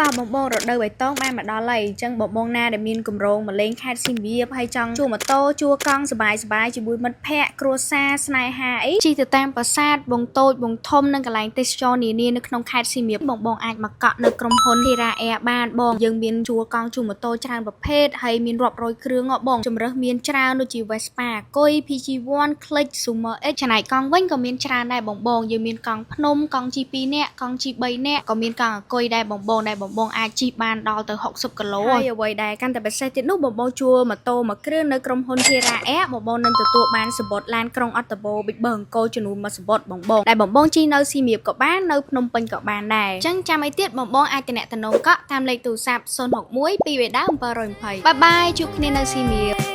តោះបងបងរដូវបៃតងបានមកដល់ហើយអញ្ចឹងបងបងណាដែលមានគម្រោងមកលេងខេត្តសៀមរាបហើយចង់ជួលម៉ូតូជួលកង់សប្បាយសប្បាយជាមួយមិត្តភ័ក្តិគ្រួសារស្នេហាអីជិះទៅតាមប្រាសាទបងតូចបងធំនិងកន្លែងទេសចរនានានៅក្នុងខេត្តសៀមរាបបងបងអាចមកកក់នៅក្រុមហ៊ុន Hira Air បានបងយើងមានជួលកង់ជួលម៉ូតូច្រើនប្រភេទហើយមានរាប់រយគ្រឿងហ៎បងជម្រើសមានច្រើនដូចជា Vespa កុយ PG1 Click Zoomer X ចំណែកកង់វិញក៏មានច្រើនដែរបងបងយើងមានកង់ភ្នំកង់ជិះ2នាក់កង់ជិះ3នាក់ក៏មានកង់អាគុយដែរបងបងដែលបងបងអាចជិះបានដល់ទៅ60គីឡូហើយអ្វីដែលកាន់តែពិសេសទៀតនោះបងបងជួលម៉ូតូមួយគ្រឿងនៅក្រុមហ៊ុន Hira Air បងបងនឹងទទួលបានសំបុត្រឡានក្រុងអត្តបូប៊ិចបើអង្គរចំនួនមួយសំបុត្របងបងដែលបងបងជិះនៅសៀមរាបក៏បាននៅភ្នំពេញក៏បានដែរអញ្ចឹងចាំអីទៀតបងបងអាចទំនាក់ទំនងកក់តាមលេខទូរស័ព្ទ061 2 7 720bye bye ជួបគ្នានៅសៀមរាប។